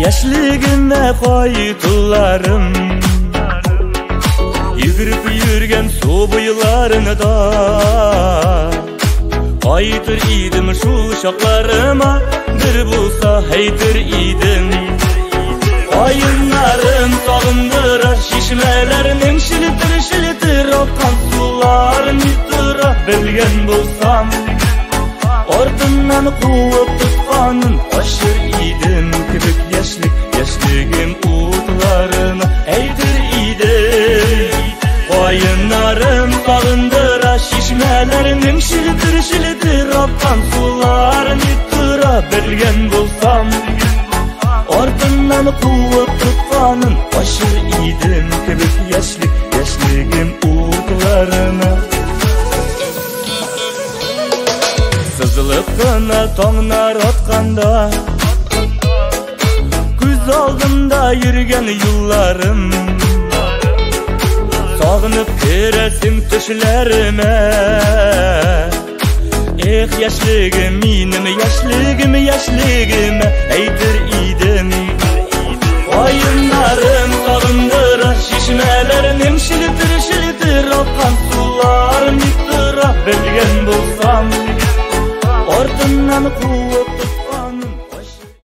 Яшьлегемә кайтуларым, йөгереп йөргән су буйларында. Кайтыр идем шул чакларыма, бер булса әйтер идем. Каеннарым сагындыра, чишмәләрнең челтер-челтер аккан суларын тора белгән булсам. Артыннан куып тотканын качыр идем кебек яшьлек, яшьлегем утларына әйтер идем. Каеннарым сагындыра, чишмәләрнең челтер-челтер аккан суларын тора белгән булсам. Артыннан куып тотканын качыр идем кебек яшьлек, яшьлегем утларына. Сызылып кына таңнар атканда, күз алдымда йөргән юлларым. Сагынып керәсең төшләремә. Эх, яшьлегем минем, яшьлегем, яшьлегем, әйтер идем. Каеннарым сагындыра, чишмәләрнең челтер-челтер аккан суларын тора белгән булсам. Артыннан куып